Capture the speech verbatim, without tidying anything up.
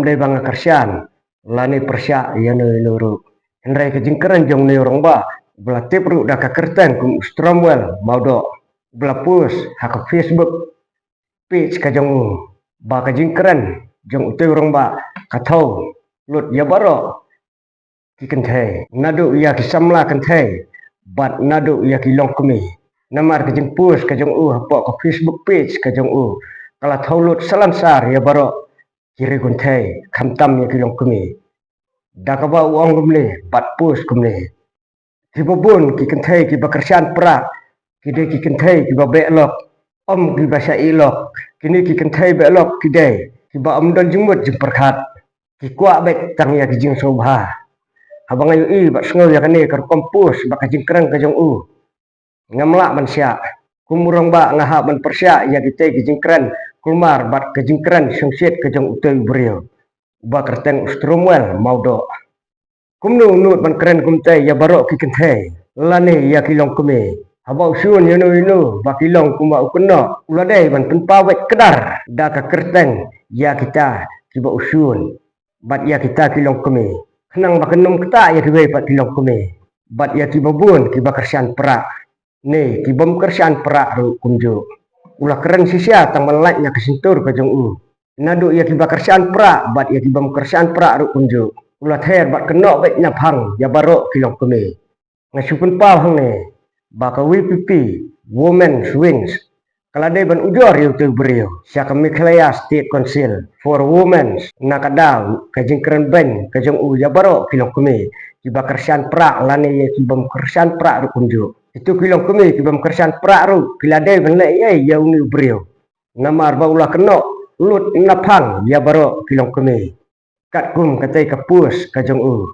Dei ba nga kyrshan lane pyrshah ïa no ïa no ruh. Hynrei ka jingkren jong une u rangbah, ba la tip ruh da ka kyrteng kum u Stromwell Mawdoh, ba la post ha ka Facebook page ka jong u, ba ka jingkren jong utei u rangbah ka thew lut ïa baroh ki kynthei, naduh ïa ki samla kynthei bad naduh ïa ki longkmie. Namar ka jingpost ka jong u hapoh ka Facebook page ka jong u, ka la thew lut salonsar ïa baroh ki ri kynthei, khamtam ïa ki longkmie. Da kaba u ong kumne bad post kumne: Kiba bun ki kynthei kiba kyrshan prah, ki dei ki kynthei kiba beh lok. Ym kiba shah ïeh lok. Kine ki kynthei beh lok ki dei kiba ym don jingmut jingpyrkhat. Ki kwah beit tang ïa ki jingsngewbha. Haba nga ïohi bad sngew ïa kane ka rukom post bad ka jingkren ka jong u, ngam lah ban shah. Kum u rangbah nga hap ban pyrshah ïa kitei ki jingkren kulmar bad ka jingkren shongshit ka jong utei u briew, uba kyrteng u Stromwell Mawdoh. Kumno u nud ban kren kumtei ïa baroh ki kynthei lane ïa ki longkmie? Haba u shun ïa no ïa no ba ki long kumba u kynnoh, u la dei ban pynpaw beit kdar da ka kyrteng ïa kita kiba u shun bad ïa kita ki longkmie, khnang ba kan ym ktah ïa kiwei pat ki longkmie bad ïa kiba bun kiba kyrshan prah ne kibym kyrshan prah ruh kumjuh. U la kren shisha tang ban lait na ka shyntur ka jong u, naduh ïa kiba kyrshan prah bad ïa kibym kyrshan prah ruh kumjuh. U la ther bad kynnoh beit naphang ïa baroh ki longkmie. Nga shu pynpaw hangne ba ka V P P Women's Wings ka la dei ban ujor ïa utei u briew sha ka Meghalaya State Council for Women na ka daw ka jingkren beiñ ka jong u ïa baroh ki longkmie kiba kyrshan prah lane ïa kibym kyrshan prah ruh kumjuh. Itu ki longkmie kibym kyrshan prah ruh ki la dei ban leh ei ei ïa une u briew, namar ba u la kynnoh lut naphang ïa baroh ki longkmie. Katkum katei ka post ka jong u,